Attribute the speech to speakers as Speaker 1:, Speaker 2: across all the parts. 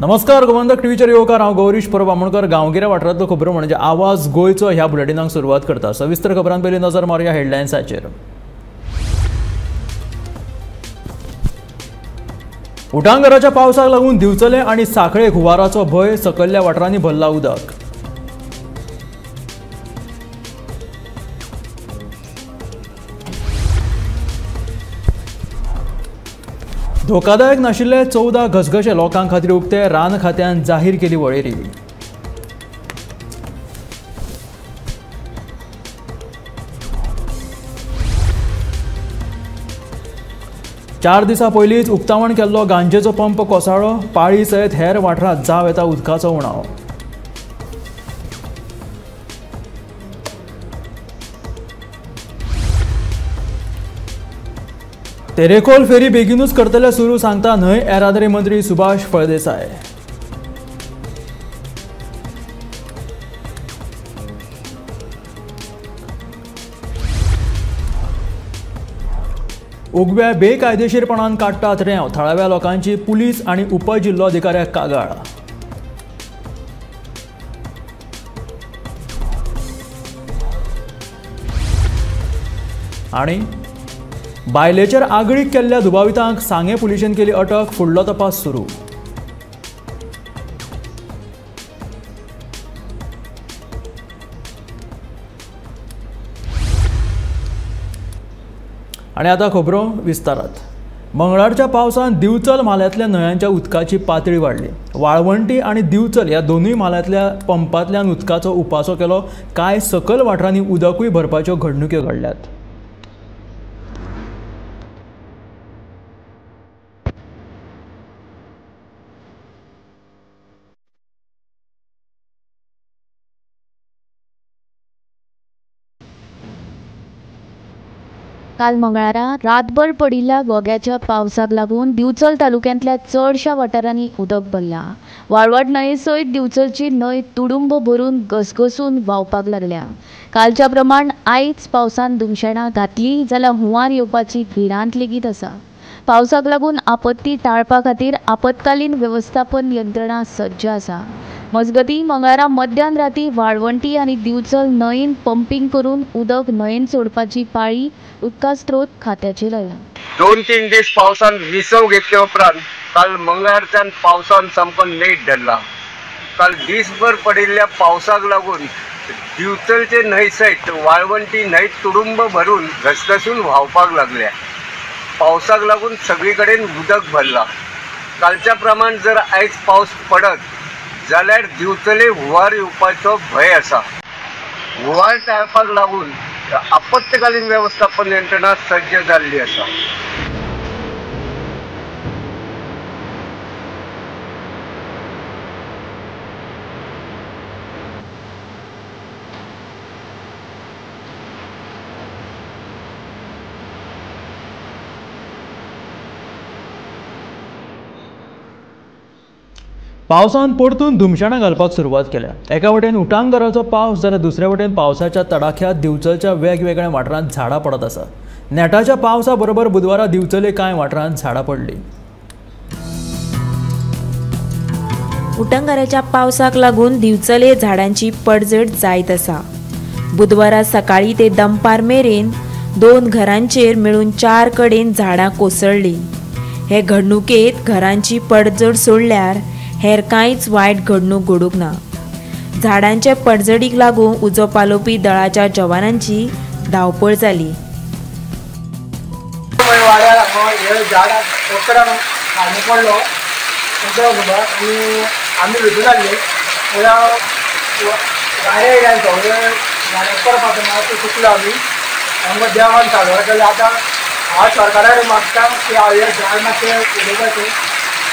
Speaker 1: नमस्कार, गोमंतक टीव्हीचेर येवकार. हांव गौरीश परब आमोणकर. गांवगिऱ्या वाठारांतलो खबरो म्हणजे आवाज गोंयचो ह्या बुलेटिनाक सुरवात करता. सविस्तर खबरां पयलीं नजर मारुया हेडलायन्साचेर. उटांगराच्या पावसाक लागून दिवचले आनी सांखळे हुंवाराचो भंय, सकयल्ल्या वाठारांनी भरला उदक. धोकादायक नाशिल्ले 14 घसघशे लोकां खातीर उक्ते, रान खात्यान जाहीर केली वळेरी. चार दिसां पयलींच उक्तावण केल्लो गांजेचो पंप कोसळ्ळो. पाळी सयत हेर वाठारांत जावं येता उदकाचो उणाव. तेरेखोल फेरी बेगीनूच करतले सुरू, सांगता न्हय येरादारी मंत्री सुभाष फळदेसाय. उगव्या बेकायदेशीरपणान काडटात रेंव, थळाव्या लोकांची पुलीस आनी उपजिल्लोधिकाऱ्याक कागाळ. आनी बायलेचेर आगळीक केल्ल्या दुबावितांक सांगें पुलिशेन केली अटक, फुडलो तपास सुरू. आनी आतां खबरो विस्तारात. मंगळारच्या पावसान दिवचल म्हालांतल्या न्हंयांच्या उदकाची पातळी वाडली. वाळवंटी आनी दिवचल ह्या दोनूय म्हालांतल्या पंपांतल्यान उदकाचो उपासो केलो. कांय सकयल वाठारांनी उदकूय भरपाच्यो घडणुक्यो घडल्यात.
Speaker 2: काल मंगळारा रातभर पडिल्ल्या गोग्याच्या पावसाक लागून दिवचल तालुक्यांतल्या चडशा वाठारांनी उदक भरलां. वाळवट न्हंये सयत दिवचलची न्हंय तुडुंब भरून घसघसून व्हांवपाक लागल्या. कालच्या प्रमाण आयज पावसान धुमशेणां घातली जाल्यार हुंवार येवपाची भिरांत लेगीत आसा. पावसाक लागून आपत्ती टाळपा खातीर आपत्कालीन वेवस्थापन यंत्रणा सज्ज आसा. मजगतीं मंगळारा मध्यान राती वाळवंटी आनी दिवचल न्हंयेन पंपींग करून उदक न्हंयेन सोडपाची पाळी उदका स्रोत खात्याचेर आयला.
Speaker 3: 2-3 दीस पावसान विसव घेतले उपरांत काल मंगळारच्यान पावसान सामको नेट धरला. काल दीसभर पडिल्ल्या पावसाक लागून दिवचलचे न्हंय सयत वाळवंटी न्हंय तुडुंब भरून घसघसून व्हांवपाक लागल्या. पावसाक लागून सगळी कडेन उदक भरला. कालच्या प्रमाण जर आयज पावस पडत जाल्यार दिवचले हुंवार येवपाचो भंय आसा. हुंवार टाळपाक लागून आपत्कालीन वेवस्थापन यंत्रणा सज्ज जाल्ली आसा.
Speaker 1: पावसान परतून धुमशेणां घालपाक सुरवात केल्या. एका वटेन उटांगराचो पावस जाल्यार दुसऱ्या वटेन पावसाच्या तडाख्यात दिवचलच्या वेगवेगळ्या वाठारांत झाडां पडत आसात. नेटाच्या पावसा बरोबर बुधवारा दिवचले कांय वाठारांत झाडां पडलीं.
Speaker 4: उटंगाराच्या पावसाक लागून दिवचले झाडांची पडझड जायत आसा. बुधवारा सकाळी ते दनपार मेरेन 2 घरांचेर मेळून 4 कडेन झाडां कोसळ्ळीं. हे घडणुकेत घरांची पडझड सोडल्यार हेर कांयच वायट घडणूक घडूंक ना. झाडांचे पडझडीक लागून उजो पालोवपी दळाच्या जवानांची धांवपळ जाली.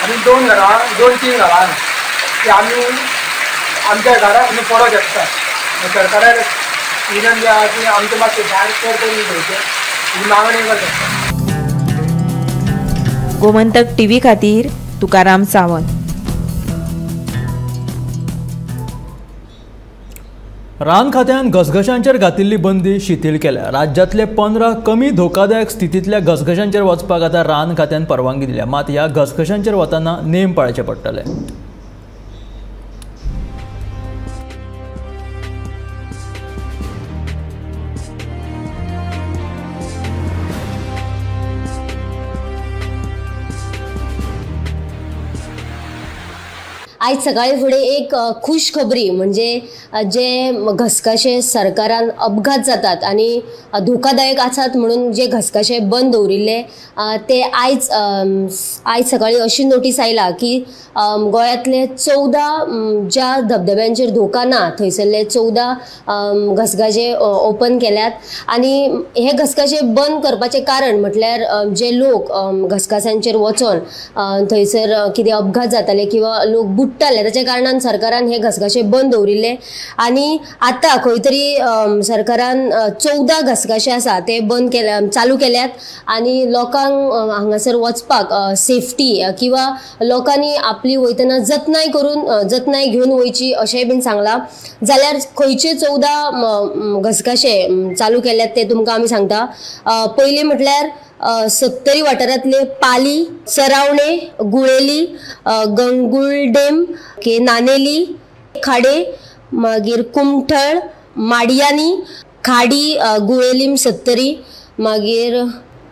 Speaker 5: आनी 2 घरां 2-3 घरां ती आमी आमच्या घराक आमी पडोंक शकता. सरकाराक विनंती आसा की आमचें मातशें झाड चड करून घेवचें ही मागणी करता.
Speaker 4: गोमंतक टीव्ही खातीर तुकाराम सावंत.
Speaker 1: रान खात्यान घसघशांचेर घातिल्ली बंदी शिथिल केल्या. राज्यांतले 15 कमी धोकादायक स्थितींतल्या घसघशांचेर वचपाक आतां रान खात्यान परवानगी दिल्या. मात ह्या घसघशांचेर वतना नेम पाळचे पडटले.
Speaker 6: आयज सकाळी फुडें एक खूश खबरी म्हणजे जे घसघशे सरकारान अपघात जातात आनी धोकादायक आसात म्हणून जे घसघशे बंद दवरिल्ले ते आयज आयज सकाळी अशी नोटीस आयला की गोंयांतले 14 ज्या धबधब्यांचेर धोका ना थंयसरले 14 घसघशे ओपन केल्यात आनी हे घसघशे बंद करपाचें कारण म्हटल्यार जे लोक घसघशांचेर वचोन थंयसर कितें अपघात जाताले किंवा लोक बुडटाले ताच्या कारणान सरकारान हे घसघशे बंद दवरिल्ले आनी आतां खंय तरी सरकारान 14 घसघशे आसा ते बंद केल्या, चालू केल्यात आनी लोकांक हांगासर वचपाक सेफ्टी किंवा लोकांनी आपली वयतना जतनाय करून जतनाय घेवन वयची अशेंय बीन सांगलां. जाल्यार खंयचे 14 घसघशे चालू केल्यात ते तुमकां आमी सांगता. पयलीं म्हटल्यार सत्तरी वाठारांतले पाली, सरावणे, गुळेली, गंगुलडेम, नानेली, खाडे, मागीर कुमठळ, माडियानी, खाडी, गुळेलीम सत्तरी, मागीर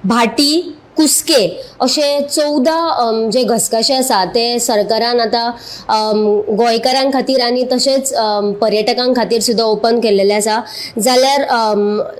Speaker 6: भाटी, कुस्के अशे 14 जे घसघशे आसा ते सरकारान आतां गोंयकारां खातीर आनी तशेंच पर्यटकां खातीर सुद्दां ओपन केल्लेले आसा. जाल्यार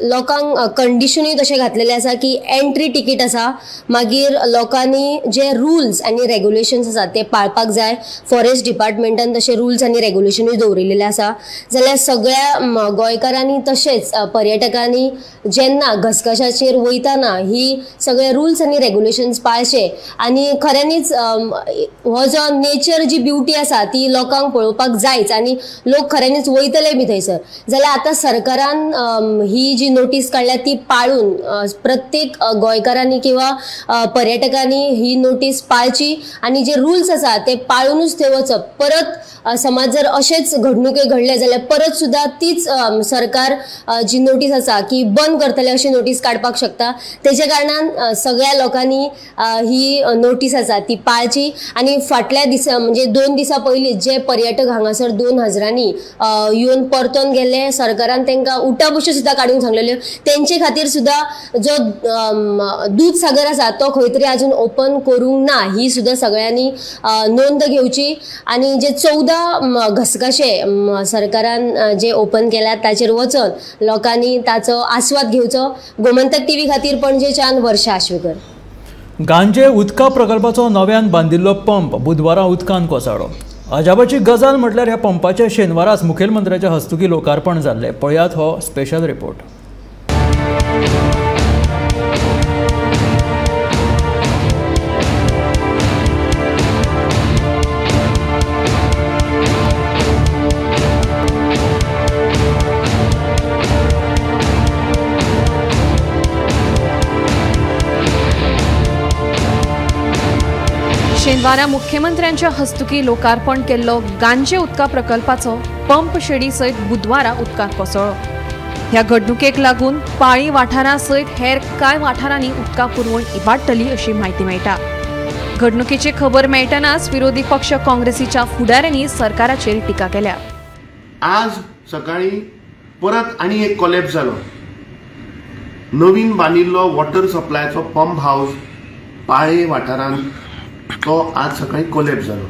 Speaker 6: लोकांक कंडिशनूय तशें घातलेलें आसा की एंट्री तिकीट आसा, मागीर लोकांनी जे रुल्स आनी रेगुलेशन्स आसा ते पाळपाक जाय. फॉरेस्ट डिपार्टमेंटान तशे रुल्स आनी रेगुलेशनूय दवरिल्लेले आसा. जाल्यार सगळ्या गोंयकारांनी तशेंच पर्यटकांनी जेन्ना घसघशाचेर वयतना ही सगळे रुल्स आनी रेगुलेशन्स पाळचे आनी खऱ्यांनीच हो जो नेचर जी ब्युटी आसा ती लोकांक पळोवपाक जायच आनी लोक खऱ्यांनीच वयतले बी थंयसर. जाल्यार आतां सरकारान ही जी नोटीस काडल्या ती पाळून प्रत्येक गोंयकारांनी किंवा पर्यटकांनी ही नोटीस पाळची आनी जे रुल्स आसा ते पाळुनूच थंय वचप. परत समाज जर अशेंच घडणुके घडले जाल्यार परत सुद्दां तीच सरकार जी नोटीस आसा की बंद करतले अशी नोटीस काडपाक शकता. तेच्या कारणान सगळ्या लोकांनी ही नोटीस आसा ती पाळची आनी फाटल्या दिसा म्हणजे 2 दिसां पयलीं जे पर्यटक हांगासर 2000 येवन परतोन गेले सरकारान तांकां उठाबशी सुद्दां काडूंक सांगलेल्यो. तेंचे खातीर सुद्दां जो दूदसागर आसा तो खंय तरी आजून ओपन करूंक ना ही सुद्दां सगळ्यांनी नोंद घेवची आनी जे 14 घसघशे सरकारान जे ओपन केल्यात ताचेर वचोन लोकांनी ताचो आस्वाद घेवचो. गोमंतक टीव्ही खातीर पणजेच्यान वर्षा आश्वेकर.
Speaker 1: गांजे उदका प्रकल्पाचो नव्यान बांदिल्लो पंप बुधवारा उदकान कोसळ्ळो. अजापाची गजाल म्हटल्यार ह्या पंपाचें शेनवाराच मुखेलमंत्र्याच्या हस्तुकी लोकार्पण जाल्लें. पळयात हो स्पेशल रिपोर्ट.
Speaker 7: शेनवारा मुख्यमंत्र्यांच्या हस्तुकी लोकार्पण केल्लो गांजे उदका प्रकल्पाचो पंप शेडी सयत बुधवारा उदकांत कोसळ्ळो. ह्या घडणुकेक लागून पाळी वाठारा सयत हेर कांय वाठारांनी उदका पुरवण इबाडटली अशी म्हायती मेळटा. घडणुकेची खबर मेळटनाच विरोधी पक्ष काँग्रेसीच्या फुडाऱ्यांनी सरकाराचेर टिका केल्या.
Speaker 8: आज सकाळी परत आनी एक कोलॅप्स जालो. नवीन बांदिल्लो वॉटर सप्लायचो पंप हावस पाळे वाठारांत तो आज सकाळी कोलॅप्स जालो.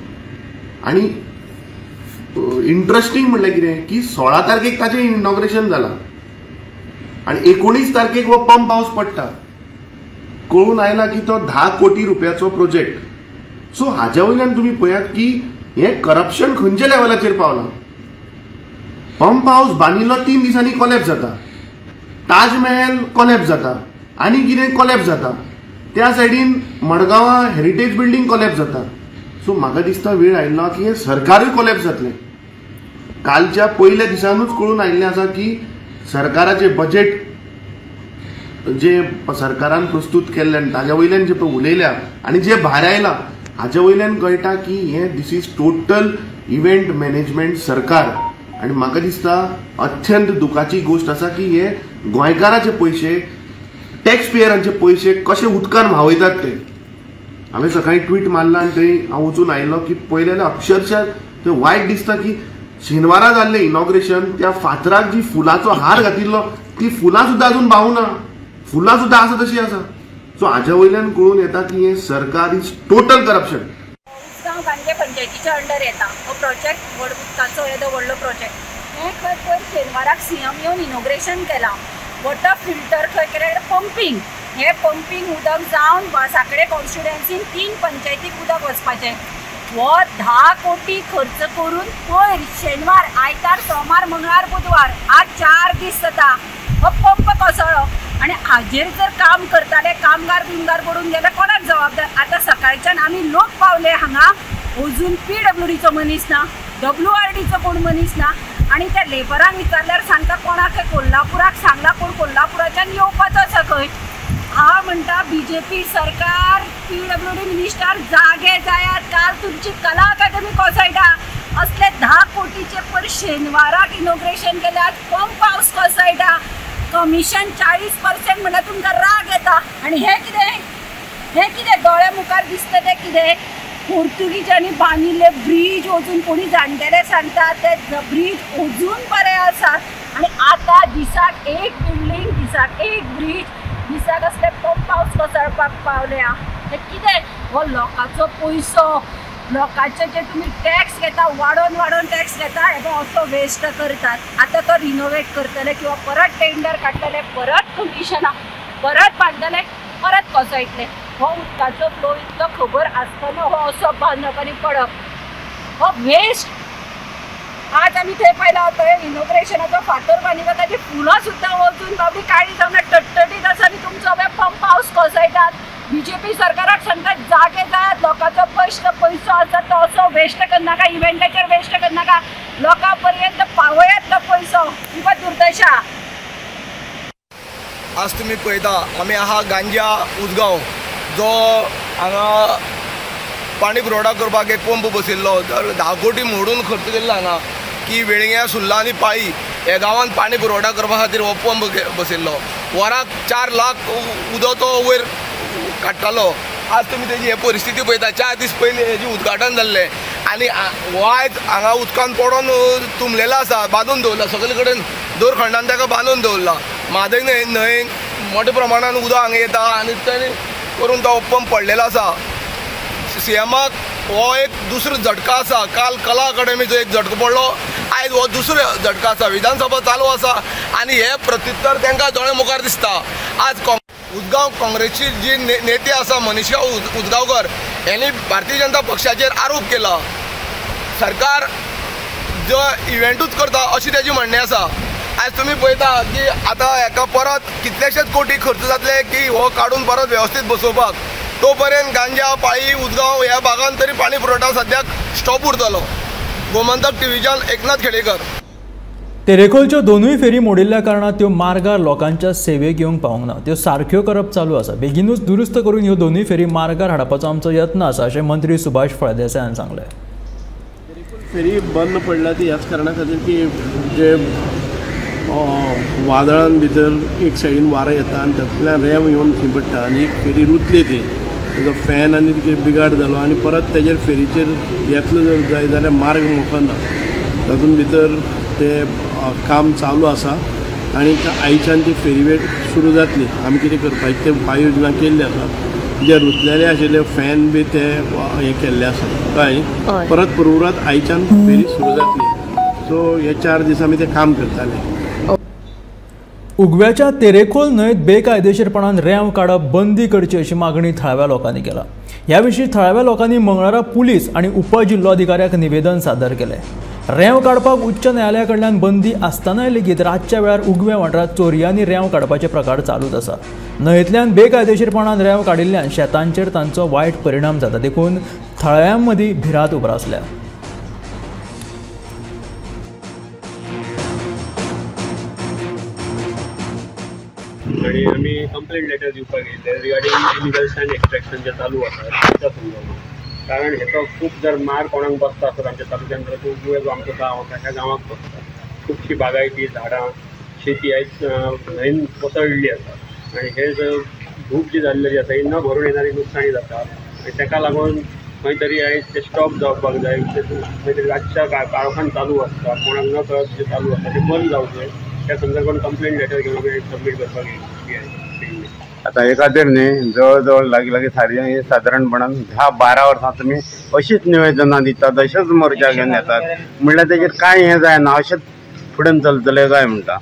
Speaker 8: आनी इंट्रस्टींग म्हणल्यार कितें की 16 तारखेक ताचें इनॉग्रेशन जालां आनी 19 तारखेक हो पंप हावस पडटा. कळून आयला की तो 10 कोटी रुपयाचो प्रोजेक्ट. सो हाज्या वयल्यान तुमी पळयात की हें करप्शन खंयच्या लेवलाचेर पावलां. पंप हावस बांदिल्लो 3 दिसांनी कोलॅप्स जाता, ताजमहल कोलॅप्स जाता आनी कितें कोलॅप्स जाता, त्या सायडीन मडगांवां हेरिटेज बिल्डींग कोलॅप्स जाता. सो म्हाका दिसता वेळ आयिल्लो की हें सरकारूय कोलॅप्स जातलें. कालच्या पयल्या दिसानूच कळून आयिल्लें आसा की सरकाराचें बजेट जे सरकारान प्रस्तूत केल्लें आनी ताज्या वयल्यान जे पळय उलयल्या आनी जे भायर आयलां हाज्या वयल्यान कळटा की हें this is total event management सरकार. आनी म्हाका दिसता अत्यंत दुखाची गोश्ट आसा की हे गोंयकाराचे पयशे, टॅक्स पेयरांचे पयशे कशे उदकान व्हांवयतात ते. हांवें सकाळी ट्वीट मारला आनी थंय हांव वचून आयलो की पळयलें जाल्यार अक्षरशा थंय वायट दिसता की शेनवारा जाल्लें इनॉग्रेशन त्या फातराक जी फुलाचो हार घातिल्लो ती फुलां सुद्दां अजून बावना, फुलां सुद्दां आसा तशी आसा. सो हाज्या वयल्यान कळून येता की हें सरकार is total corruption.
Speaker 9: Ujgaon Ganje पंचायतीच्या अंडर येता. हो प्रोजेक्ट व्हड उदकाचो येदो व्हडलो प्रोजेक्ट. हें खंय पयर शेनवाराक सीएम येवन इनॉग्रेशन केलां. वॉटर फिल्टर खंय केलें, पंपींग, हें पंपींग उदक जावन साकडे कॉन्स्टिट्युएन्सीन 3 पंचायतीक उदक वचपाचें. हो 10 कोटी खर्च करून पयर शेनवार, आयतार, सोमार, मंगळार, बुधवार, आज 4 दीस जाता हो पंप कोसळ्ळो. आनी हाजेर जर काम करताले कामगार बिमगार पडून गेले कोणाक जबाबदार? आतां सकाळच्यान आमी लोक पावले हांगा, अजून PWDचो मनीस ना, WRDचो कोण मनीस ना. आनी त्या लेबरांक विचारल्यार सांगता कोणाक कोल्हापुराक सांगला, कोण कोल्हापुराच्यान येवपाचो आसा खंय. हांव म्हणटा BJP सरकार, PWD minister जागे जायात. काल तुमची कला अकादमी कोसळटा. असले 10 कोटीचे पर शेनवाराक इनॉग्रेशन केल्यात, पंप हावस कोसळटा, कमिशन 40% म्हणल्यार तुमकां राग येता. आनी हें कितें, हें कितें दोळ्या मुखार दिसता तें कितें? पोर्तुगीजांनी बांदिल्ले ब्रीज अजून कोणी जाणटेले सांगता ते ब्रीज अजून बरे आसात. आनी आतां दिसाक एक बिल्डींग, दिसाक एक ब्रीज, दिसाक असले पंप हावस कोसळपाक पावल्या. हें कितें? हो लोकांचो पयसो, लोकांचे जे तुमी टॅक्स घेता, वाडोवन वाडोवन टॅक्स घेता, हे असो वेस्ट करतात. आतां तो रिनोवेट करतले किंवा परत टेंडर काडटले, परत कमिशनां, परत बांदतले, परत कोसळटले. हो उदकाचो फ्लो इतलो खबर आसतना हो असो बांदप आनी पडप हो वेस्ट. आज आमी थंय पळयला थंय इनॉग्रेशनाचो फातर बांदिल्लो, ताची फुलां सुद्दां वचून बाबडी काळी जावन टट्टटीत आसा. आनी तुमचो पंप हावस कोसळटात. BJP सरकाराक सांगतात जागे जायात, लोकांचो पयसो आसा तो असो वेस्ट करनाका, इव्हेंटाचेर वेस्ट करनाका, लोकां पर्यंत पावयात तो पयसो. ही पळय दुर्दशा.
Speaker 10: आज तुमी पळयता आमी आहा गांजा उजगांव, जो हांगा पाणी पुरवठा करपाक एक पंप बसयल्लो. तर 10 कोटी मोडून खर्च केल्लो हांगा की वेळग्यां, सुर्ला आनी पाळी ह्या गांवांत पाणी पुरवठा करपा खातीर हो पंप बसयल्लो. वराक 4 लाख उदक तो वयर काडटालो. आज तुमी तेजी हे परिस्थिती पळयता. 4 दीस पयलीं हेजें उद्घाटन जाल्लें आनी हो आयज हांगा उदकान पडोन तुंबलेलो आसा, बांदून दवरला सगळे कडेन, दोर खंडान ताका बांदून दवरला. म्हादय न्हंय मोठ्या प्रमाणान उदक हांगा येता आनी तें करून तो पंप पडलेलो आसा. सीएमाक हो एक दुसरो झटका आसा. काल कला अकादमीचो एक झटको पडलो, आयज हो दुसरो झटका आसा. विधानसभा चालू आसा आनी हे प्रत्युत्तर तांकां दोळे मुखार दिसता. आज उजगांव काँग्रेसची जी नेते आसा मनीषा उजगांवकर यांनी भारतीय जनता पक्षाचेर आरोप केला. सरकार जो इव्हेंटूच करता अशी तेजी म्हणणें आसा. आज तुमी पळयता की आतां हेका परत कितलेशेच कोटी खर्च जातले की हो काडून परत वेवस्थीत बसोवपाक. तो पर्यंत गांजा, पाळी, उजगांव ह्या भागान तरी पाणी पुरवठा सद्याक स्टॉप उरतलो. गोमंतक टिव्हीच्यान एकनाथ खेडेकर.
Speaker 1: तेरेखोलच्यो दोनूय फेरी मोडिल्ल्या कारणान त्यो मार्गार लोकांच्या सेवेक येवंक पावूंक ना. त्यो सारक्यो करप चालू आसा. बेगीनूच दुरुस्त करून ह्यो दोनूय फेरी मार्गार हाडपाचो आमचो यत्न आसा अशें मंत्री सुभाष फळदेसायान सांगलें.
Speaker 8: तेरेखोल फेरी बंद पडल्या ती ह्याच कारणा खातीर की जे वादळान भितर एक सायडीन वारें येता आनी तातूंतल्यान रेंव येवन थंय पडटा आनी एक फेरी रुतली ती, तेजो फॅन आनी कितें बिगाड जालो आनी परत तेजेर फेरीचेर येतलो जर जाय जाल्यार मार्ग मोखो ना. तातूंत भितर ते काम चालू आसा आनी आयच्यान ती फेरीवेट सुरू जातली. आमी कितें करपाचें तें उपाय योजना केल्ली आसा. जे रुतलेले आशिल्ले फॅन बी ते हें केल्ले आसा, कळ्ळें? परत पुरवरात आयच्यान फेरी सुरू जातली. सो हे 4 दीस आमी तें काम करताले.
Speaker 1: उगव्याच्या तेरेखोल न्हंयेत बेकायदेशीरपणान रेंव काडप बंदी करची अशी मागणी थळाव्या लोकांनी केला. ह्या विशीं थळाव्या लोकांनी मंगळारा पुलीस आनी उपजिल्लोधिकाऱ्याक निवेदन सादर केलें. रेंव काडपाक उच्च न्यायालया कडल्यान बंदी आसतनाय लेगीत रातच्या वेळार उगव्या वाठारांत चोरयांनी रेंव काडपाचे प्रकार चालूच आसा. न्हंयेंतल्यान बेकायदेशीरपणान रेंव काडिल्ल्यान शेतांचेर तांचो वायट परिणाम जाता, देखून थळाव्यां मदीं भिरांत उप्रासल्या.
Speaker 11: आनी आमी कंप्लेंट लेटर दिवपाक येयल्ले रिगार्डींग इलिगल सँड एक्स्ट्रॅक्शन जे चालू आसा ताच्या संदर्भात. कारण हेचो खूब जर मार कोणाक बसता आसत आमच्या तालुक्यांत जाल्यार तो उगवें जो आमचो गांव आसा ह्या गांवाक बसता. खुबशी बागायती, झाडां, शेती आयज न्हंयेन कोसळिल्ली आसा आनी हे धूप जी जाल्ली आसा ही न भरून येणारी लुकसाणी जाता आनी ताका लागून खंय तरी आयज ते स्टॉप जावपाक जाय. खंय तरी रातच्या काळखान चालू आसता, कोणाक न कळत जे चालू आसता ते बंद जावचें. त्या संदर्भात कंप्लेंट लेटर घेवन आमी सबमीट करपाक येयले.
Speaker 12: आतां हे खातीर न्ही जवळ जवळ लागीं लागीं सारकें सादारणपणान 10-12 वर्सां तुमी अशीच निवेदनां दितात, अशेंच मोर्चा घेवन येतात, म्हणल्यार तेजेर कांय हें जायना, अशेंच फुडें चलतलें काय म्हणटा.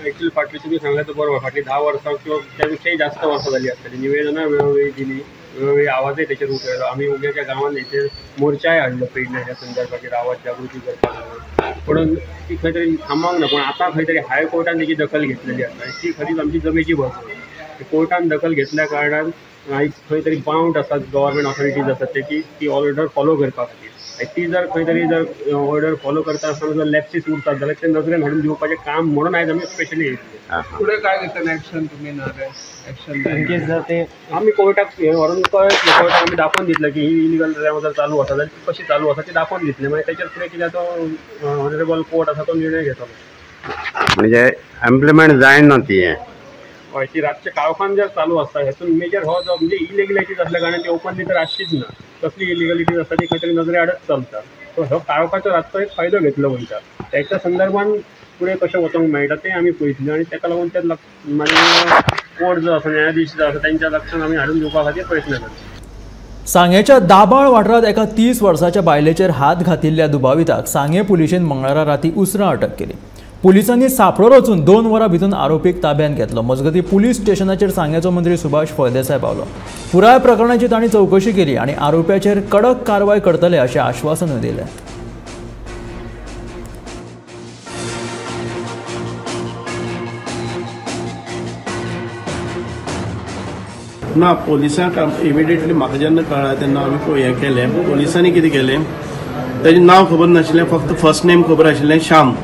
Speaker 11: एक्चुअली फाटली तुमी सांगलें तो बरोबर, फाटली 10 वर्सां किंवा त्या पेक्षाय जास्त वर्सां जाली आसतली निवेदनां वेळोवेळी दिली, वेळोवेळी आवाजय तेचेर उठयलो. आमी उग्याच्या गांवांत हेचेर मोर्चाय हाडलो पेडणे ह्या संदर्भाचेर आवाज जागृती करपाक लागून, पूण ती खंय तरी थांबोंक ना. पूण आतां खंय तरी हायकोर्टान तेची दखल घेतलेली आसा आनी ती खरीच आमची जमेची बाजू. कोर्टान दखल घेतल्या कारणान आयज खंय तरी बाउंड आसात गव्हर्मेंट ऑथॉरिटीज आसात तेची ती ऑर्डर फॉलो करपा खातीर. आनी ती जर खंय तरी जर ऑर्डर फॉलो करता आसतना जर लॅप्सीस उरतात जाल्यार ते नजरेन हाडून दिवपाचें काम म्हणून आयज आमी स्पेशली येयल्ले.
Speaker 13: फुडें काय घेतलें एक्शन तुमी? एक्शन
Speaker 11: जर ते आमी कोर्टाक हें व्हरून कळयतले, कोर्टाक आमी दाखोवन दितले की ही इलिगल रॅम जर चालू आसा जाल्यार ती कशी चालू आसा ती दाखोवन दितले. मागीर तेचेर फुडें कितें तो ऑनरेबल कोर्ट आसा तो निर्णय घेतलो.
Speaker 12: म्हणजे इम्प्लिमेंट जायना ती हें.
Speaker 11: हय, ती रातच्या काळखान जर चालू आसता हेतून मेजर हो जो म्हणजे इलिगलिटीज आसल्या कारणान ती ओपनली तर आसचीच ना, कसली इलिगलिटीज आसता ती खंय तरी नजरे आडच चलता. सो हो काळखाचो रातचो एक फायदो घेतलो वयता, तेच्या संदर्भान फुडें कशें वचोंक मेळटा तें आमी पळयतले आनी तेका लागून ते मागीर कोर्ट जो आसा, न्यायाधीश जो आसा तेंच्या लक्षांत आमी हाडून दिवपा खातीर प्रयत्न करता.
Speaker 1: सांगेच्या दाबाळ वाठारांत एका 30 वर्साच्या बायलेचेर हात घातिल्ल्या दुबाविताक सांगे पुलिशेन मंगळारा राती उसरां अटक केली. पुलिसांनी सापळो रचून 2 वरां भितर आरोपीक ताब्यांत घेतलो. मजगतीं पुलीस स्टेशनाचेर सांगेचो मंत्री सुभाष फळदेसाय पावलो. पुराय प्रकरणाची तांणी चवकशी केली आनी आरोप्याचेर कडक कारवाय करतले अशें आश्वासनूय दिलें.
Speaker 14: ना, पोलिसांक इमिडिएटली म्हाका जेन्ना कळ्ळा तेन्ना आमी हें केलें. पोलिसांनी कितें केलें, ताजें नांव खबर नाशिल्लें, फक्त फर्स्ट नेम खबर आशिल्लें श्याम.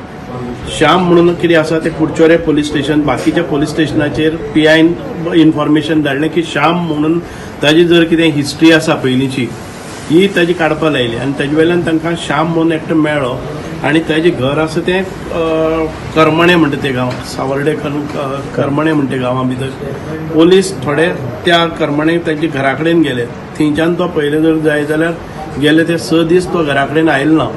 Speaker 14: श्याम म्हणून कितें आसा तें कुडचोरे पोलीस स्टेशन, बाकीच्या पोलीस स्टेशनाचेर पी आयन इन्फॉर्मेशन धाडलें की श्याम म्हणून ताजी जर कितें हिस्ट्री आसा पयलींची ही ताजी काडपा लायली आनी ताजे वयल्यान तांकां श्याम म्हणून एकटो मेळ्ळो आनी ताजें घर आसा तें करमणे म्हणटा तें गांव, सावर्डे करमणे म्हणटा गांवा भितर. पोलीस थोडे त्या करमणे तांच्या घरा कडेन गेले, थंयच्यान तो पयले जर जाय जाल्यार गेले ते 6 दीस तो घरा कडेन आयलो ना,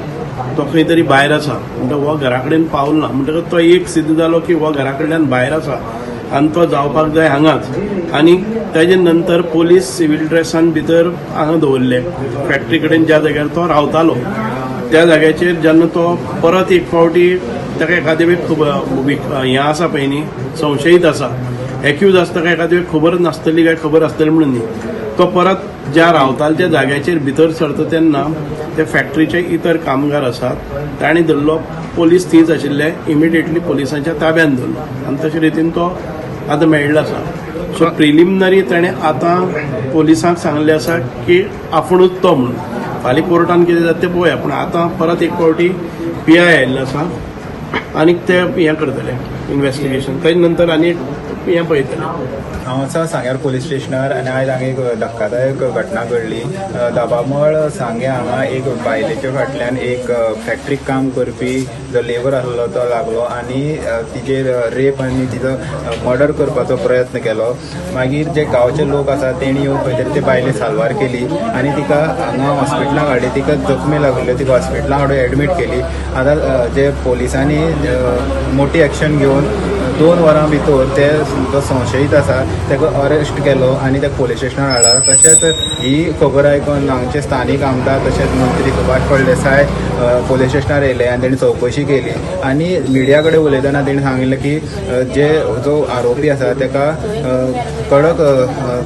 Speaker 14: तो खंय तरी भायर आसा म्हणटा हो घरा कडेन पावलो ना, म्हणटकच तो एक सिद्ध जालो की हो घरा कडल्यान भायर आसा आनी तो जावपाक जाय हांगाच. आनी ताजे नंतर पोलीस सिवील ड्रेसान भितर हांगा दवरले फॅक्टरी कडेन ज्या जाग्यार तो रावतालो त्या जाग्याचेर. जेन्ना तो परत एक फावटी ताका एखादे वेळ खबर हें आसा पळय न्ही, संशयीत आसा, एक्यूज आसता काय एखादे वेळ खबर नासतली काय खबर आसतली म्हणून न्ही, तो परत ज्या रावतालो त्या जाग्याचेर भितर सरता तेन्ना ते फॅक्टरीचे इतर कामगार आसात तांणी धरलो. पोलीस थंयच आशिल्ले, इमिडिएटली पोलिसांच्या ताब्यान धरलो आनी तशे रितीन तो आतां मेळिल्लो आसा. सो प्रिलिमिनरी ताणें आतां पोलिसांक सांगलें आसा की आपुणूच तो म्हणून. फाल्यां कोर्टान कितें जाता तें पळोवया, पूण आतां परत एक फावटी पी I आयिल्लो आसा आनी ते हें करतले इन्वेस्टिगेशन, ताजे नंतर आनी हें पळयतले.
Speaker 15: हांव आसा सांग्यार पोलीस स्टेशनार आनी आयज हांगा एक धक्कादायक घटना घडली. दाबामळ सांगें हांगा एक बायलेच्या फाटल्यान एक फॅक्टरीक काम करपी जो लेबर आसलो तो लागलो आनी तिचेर रेप आनी तिचो मर्डर करपाचो प्रयत्न केलो. मागीर जे गांवचे लोक आसा तेणी येवन खंय तरी ते बायले साल्वार केली आनी तिका हांगा हॉस्पिटलाक हाडली. तिका जखमी लागल्यो, तिका हॉस्पिटलाक हाडून एडमीट केली. आतां जे पोलिसांनी मोठी एक्शन घेवन 2 वरां भितर ते जो संशयीत आसा ताका अरेस्ट केलो आनी ताका पोलीस स्टेशनार हाडला. तशेंच ही खबर आयकून हांगचे स्थानीक आमदार तशेंच मंत्री सुभाष फळदेसाय पोलीस स्टेशनार येयले आनी तेणी चवकशी केली आनी मिडिया कडेन उलयतना तेणी सांगिल्लें की जे जो आरोपी आसा ताका कडक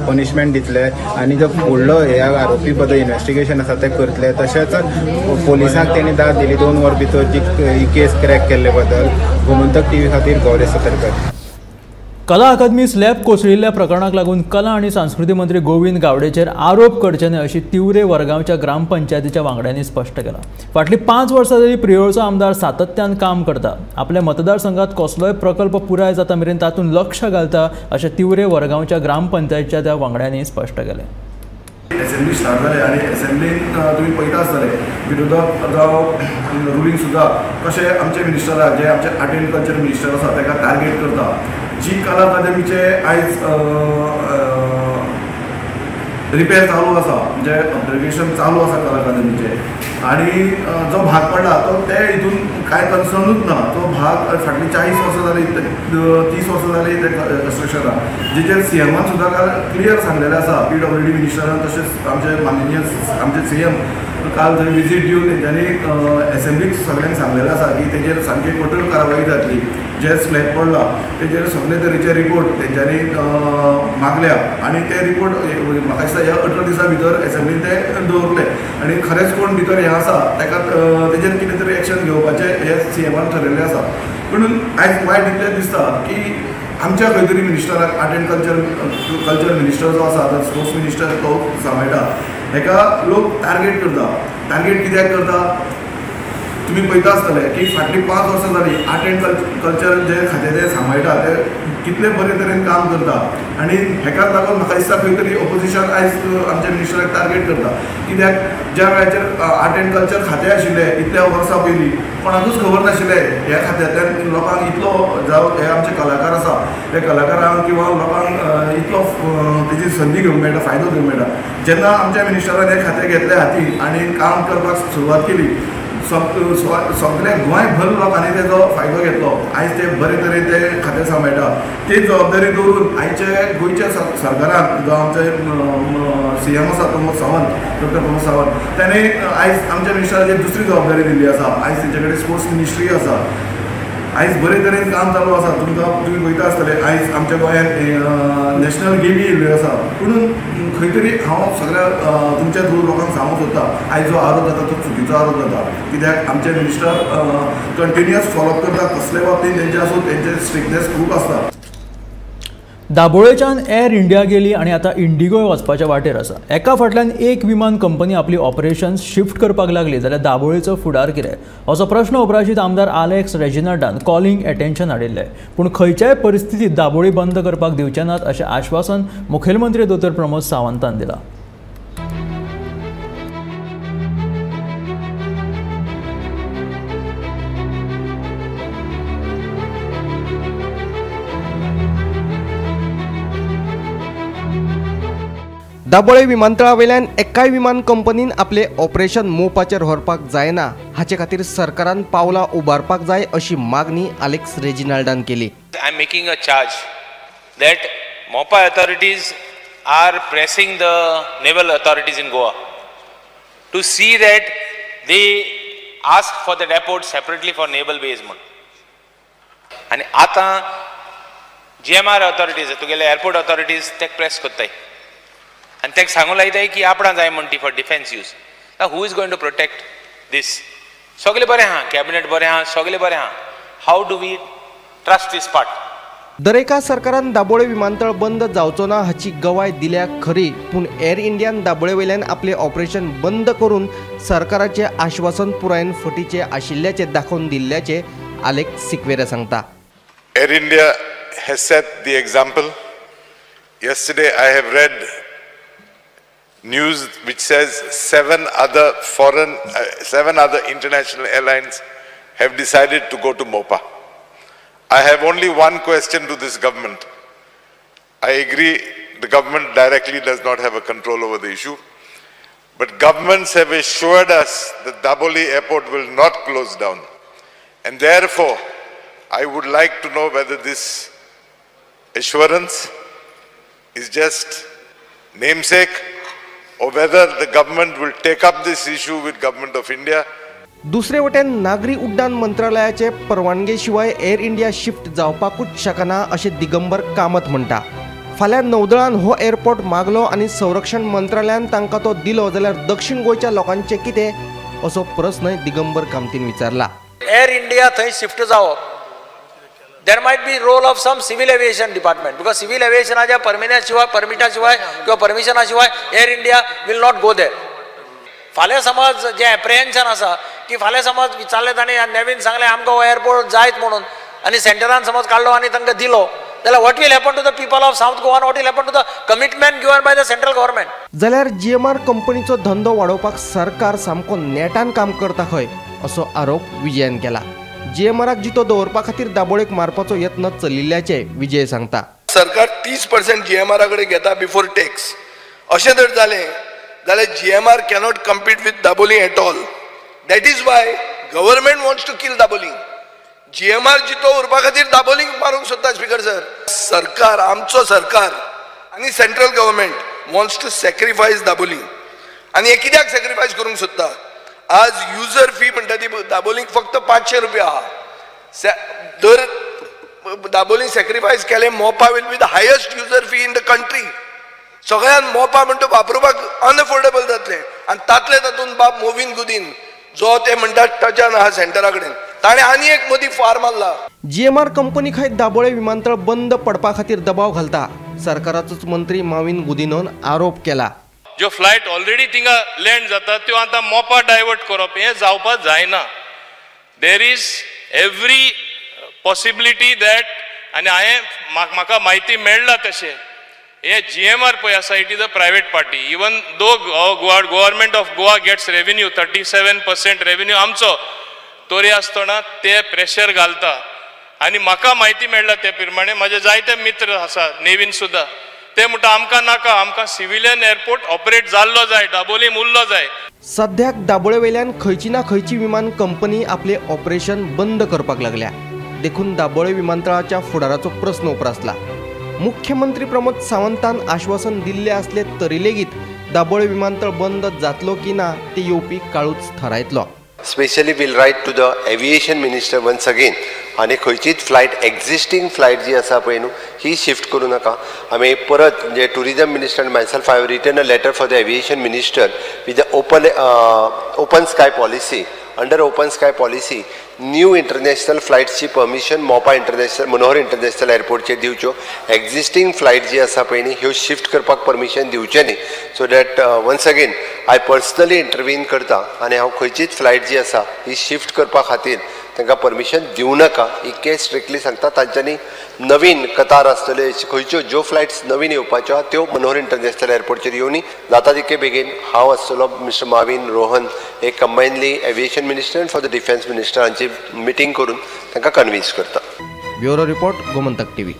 Speaker 15: पनिशमेंट दितले आनी जो फुडलो ह्या आरोपी बद्दल इन्वेस्टिगेशन आसा तें करतले. तशेंच पोलिसांक तेणी दाद दिली 2 वर भितर जी ही केस क्रॅक केल्ले बद्दल. गोमंतक टीव्ही खातीर गौरेश सतरकर.
Speaker 1: कला अकादमी स्लॅब कोसळिल्ल्या प्रकरणाक लागून कला आनी संस्कृती मंत्री गोविंद गावडेचेर आरोप करचे न्हय अशी तिवरे वरगांवच्या ग्रामपंचायतीच्या वांगड्यांनी स्पश्ट केलां. फाटलीं 5 वर्सां जाली प्रियोळचो आमदार सातत्यान काम करता. आपल्या मतदारसंघात कसलोय प्रकल्प पुराय जाता मेरेन तातूंत लक्ष घालता अशें तिवरे वरगांवच्या ग्रामपंचायतीच्या त्या वांगड्यांनी स्पश्ट केलें.
Speaker 16: असेंब्ली स्टार्ट जाले आनी असेंब्लीन तुमी पळयता आसतले विरोधक जावं रुलींग सुद्दां कशें आमचे मिनिस्टराक जे आमचे आर्ट एंड कल्चर मिनिस्टर आसा ताका टार्गेट करता. जी कला अकादमीचे आयज रिपेर चालू आसा, म्हणजे अपग्रेडेशन चालू आसा कला अकादमीचें. आनी जो भाग पडला तो ते हितून कांय कन्सर्नूच ना. तो भाग फाटलीं 40 वर्सां जालीं, 30 वर्सां जालीं ते कन्स्ट्रक्शनाक, जेचेर सीएमान सुद्दां काल क्लियर सांगलेलें आसा. पीडब्ल्यूडी मिनिस्टरान तशेंच आमचे माननीय आमचे सीएम काल थंय विजीट दिवन तेंच्यांनी एसेंब्लीक सगळ्यांक सांगलेलें आसा की तेजेर सामकी कठोर कारवाई जातली. जे स्लॅब पडला तेजेर सगळे तरेचे रिपोर्ट तेंच्यांनी मागल्या आनी ते रिपोर्ट म्हाका दिसता ह्या 18 दिसां भितर एसेंब्लीन ते दवरले आनी खरेंच कोण भितर हें आसा ताका तेजेर कितें तरी एक्शन घेवपाचें हें सीएमान ठरयल्लें आसा. पूण आयज वायट इतलें दिसता की आमच्या खंय तरी मिनिस्टराक आर्ट एंड कल्चर मिनिस्टर जो आसा, स्पोर्ट्स मिनिस्टर तो सांबाळटा, हेका लोक टार्गेट करता. टार्गेट कित्याक करता तुमी पळयता आसतले की फाटलीं 5 वर्सां जालीं आर्ट एंड कल्चर जे खातें ते सांबाळटा ते कितले बरे तरेन काम करता आनी हेकाच लागून म्हाका दिसता खंय तरी ओपोजिशन आयज आमच्या मिनिस्टराक टार्गेट करता. कित्याक ज्या वेळाचेर आर्ट एंड कल्चर खातें आशिल्लें इतल्या वर्सां पयलीं कोणाकूच खबर नाशिल्लें ह्या खात्यांतल्यान लोकांक इतलो जावं हे आमचे कलाकार आसा हे कलाकारांक किंवा लोकांक इतलो तेजी संदी घेवंक मेळटा, फायदो घेवंक मेळटा. जेन्ना आमच्या मिनिस्टरान हें खातें घेतलें हातीन आनी काम करपाक सुरवात केली, सगळे गोंयभर लोकांनी तेजो फायदो घेतलो. आयज ते बरे तरेन ते खातें सांबाळटा. ती जबाबदारी दवरून आयचे गोंयच्या सरकारान जो आमचे सीएम आसा प्रमोद सावंत, डॉक्टर प्रमोद सावंत, ताणें आयज आमच्या मिनिस्टराचेर दुसरी जबाबदारी दिल्ली आसा. आयज तेंचे कडेन स्पोर्ट्स मिनिस्ट्री आसा. आयज बरे तरेन काम चालू आसा. तुमकां तुमी पळयता आसतले आयज आमच्या गोंयांत नॅशनल गेमी येयल्ल्यो आसा. पूण खंय तरी हांव सगळ्या तुमच्या थ्रू लोकांक सांगूंक सोदता आयज जो आरोप जाता तो चुकीचो आरोप जाता. कित्याक आमचे मिनिस्टर कंटिन्युअस फॉलोअप करता, कसले बाबतीन तेंचे आसूं तेंचे स्ट्रिक्टनेस खूब आसता.
Speaker 1: दाबोळेच्यान एअर इंडिया गेली आनी आतां इंडिगोय वचपाच्या वाटेर आसा. एका फाटल्यान एक विमान कंपनी आपली ऑपरेशन्स शिफ्ट करपाक लागली जाल्यार दाबोळेचो फुडार कितें असो प्रश्न उप्राशीत आमदार आलेक्स रेजिनाल्डान कॉलिंग एटेन्शन हाडिल्लें. पूण खंयच्याय परिस्थितींत दाबोळी बंद करपाक दिवचे नात अशें आश्वासन मुखेलमंत्री दोतोर प्रमोद सावंतान दिलां.
Speaker 17: दाबोळे विमानतळा वयल्यान एकाय विमान कंपनीन आपले ऑपरेशन मोपाचेर व्हरपाक जायना हाचे खातीर सरकारान पावलां उबारपाक जाय अशी मागणी आलेक्स रेजिनाल्डान केली.
Speaker 18: I am making a charge that Mopa authorities are pressing the naval authorities in Goa to see that they ask for that airport separately for naval base म्हूण. आनी आतां जीएमआर ऑथॉरिटीज तुगेले एअरपोर्ट ऑथॉरिटीज ते press करताय आनी ताका सांगूंक लायताय की आपणां जाय म्हण ती for defence use. Who is going to protect this? सगळें बरें आहा, कॅबिनेट बरें आहा, सगळें बरें आहा, how do we trust this part?
Speaker 17: दरेका सरकारान दाबोळे विमानतळ बंद जावचो ना हाची गवाय दिल्या खरी, पूण एअर इंडियान दाबोळे वयल्यान आपले ऑपरेशन बंद करून सरकाराचें आश्वासन पुरायेन फटीचें आशिल्ल्याचें दाखोवन दिल्ल्याचें आलेक्स सिक्वेरा सांगता.
Speaker 19: Air India has set the example. Yesterday I have read news which says seven other international airlines have decided to go to Mopa. I have only one question to this government. I agree the government directly does not have a control over the issue, but governments have assured us that Dabolim airport will not close down, and therefore I would like to know whether this assurance is just namesake or whether the government will take up this issue with Government of India.
Speaker 17: दुसरे वटेन नागरी उड्डाण मंत्रालयाचे परवानगे शिवाय air India shift जावपाकूच शकना अशें दिगंबर कामत म्हणटा. फाल्यां नौदळान हो एअरपोर्ट मागलो आनी संरक्षण मंत्रालयान तांकां तो दिलो जाल्यार दक्षिण गोंयच्या लोकांचें कितें असो प्रस्नय दिगंबर कामतीन विचारला.
Speaker 20: एअर इंडिया थंय शिफ्ट जावप, there might be role of some civil aviation department, because civil aviationाच्या परमिटा शिवाय किंवा परमिशना शिवाय Air India will not go there. फाल्यां समज जें एप्रिहेन्शन आसा की फाल्यां समज विचारलें ताणें नवीन सांगलें आमकां हो एअरपोर्ट जायत म्हणून आनी सेंटरान समज काडलो आनी तांकां दिलो जाल्यार what will happen to the people of South Goa, what will happen to the commitment given by the central government?
Speaker 17: जाल्यार जीएमआर कंपनीचो धंदो वाडोवपाक सरकार सामको नेटान काम करता खंय असो आरोप विजयान केला. जीएमआराक जितो दवरपा खातीर दाबोळेक मारपाचो यत्न चलिल्ल्याचे विजय सांगता.
Speaker 10: सरकार 30% जीएमआरा कडेन घेता बिफोर टॅक्स, अशें जर जालें जाल्यार GMR cannot compete with Dabolim at all. That is why government wants to kill Dabolim. GMR जितो उरपा खातीर दाबोलीक मारूंक सोदता स्पीकर सर. सरकार, आमचो सरकार आनी central government wants to sacrifice Dabolim. आनी हें कित्याक सॅक्रिफायस करूंक सोदता? आज युजर फी म्हणटा ती दाबोलीक फक्त 500 रुपया आहा. जर दाबोली सॅक्रिफायस केलें, Mopa will be the highest user fee in the country. सगळ्यान मोपा म्हणटा वापरुपाक अनअफोर्डेबल जातलें. आनी तातले तातूंत बाब मोविन गुदीन जो ते म्हणटात टचान आहा सेंटरा कडेन, ताणें आनी एक मदीं फार मारला.
Speaker 17: जीएमआर कंपनी खंय दाबोळे विमानतळ बंद पडपा खातीर दबाव घालता, सरकाराचोच मंत्री माविन गुदिनोन आरोप केला.
Speaker 21: ज्यो फ्लायट ऑलरेडी थिंगा लँड जाता त्यो आतां मोपा डायवर्ट करप हें जावपाक जायना. There is every possibility that, आनी हांवें म्हाका म्हायती मेळ्ळा तशें हे जीएमआर पळय आसा, it is a private party. Even though government of Goa gets revenue 37% revenue आमचो, तरी आसतना ते प्रेशर घालता. आनी म्हाका म्हायती मेळ्ळा ते प्रमाणे म्हजे जायते मित्र आसा नेवीन सुद्दां, ते म्हणटा आमकां नाका, आमकां सिविलियन एअरपोर्ट ऑपरेट जाल्लो जाय, दाबोलीम उरलो जाय.
Speaker 17: सद्याक दाबोळे वयल्यान खंयची ना खंयची विमान कंपनी आपले ऑपरेशन बंद करपाक लागल्या, देखून दाबोळे विमानतळाच्या फुडाराचो प्रस्न उप्रासला. मुख्यमंत्री प्रमोद सावंतान आश्वासन दिल्ले असले तरी लेगीत दाबोळे विमानतळ बंद जातलो की ना ते येवपी काळूच थारायतलो.
Speaker 22: Specially will write to the aviation minister once again. आनी खंयचीच फ्लायट, एक्झिस्टींग फ्लायट जी आसा पळय न्हू, ही शिफ्ट करूं नाका. आमी परत म्हणजे tourism minister and myself I have written a letter for the aviation minister with the open sky policy. Under open sky policy new international फ्लायट्सची permission Mopa international, Manohar international एअरपोर्टचेर दिवच्यो. एक्झिस्टींग फ्लायट जी आसा पळय न्ही ह्यो shift करपाक permission दिवचें न्ही. So that once again I personally intervene करता आनी हांव खंयचीच फ्लायट जी आसा ही शिफ्ट करपा खातीर तांकां परमिशन दिवं नाका इतकें स्ट्रिक्टली सांगता. तांच्यांनी नवीन कतार आसतल्यो, खंयच्यो ज्यो फ्लायट्स नवीन येवपाच्यो आहा त्यो मनोहर इंटरनॅशनल एअरपोर्टचेर येवनी. जाता तितके बेगीन हांव आसतलो, मिस्टर माविन, रोहन हे combinedly aviation minister and for the defence minister हांची मिटींग करून तांकां कन्विन्स करता.
Speaker 17: Bureau report, Gomantak TV.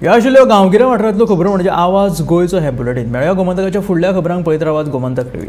Speaker 1: ह्या आशिल्ल्यो गांवगिऱ्या वाठारांतल्यो खबरो म्हणजे आवाज गोंयचो हें बुलेटीन. मेळया गोमंतकाच्या फुडल्या खबरांक पळयत रावात गोमंतक टीव्ही.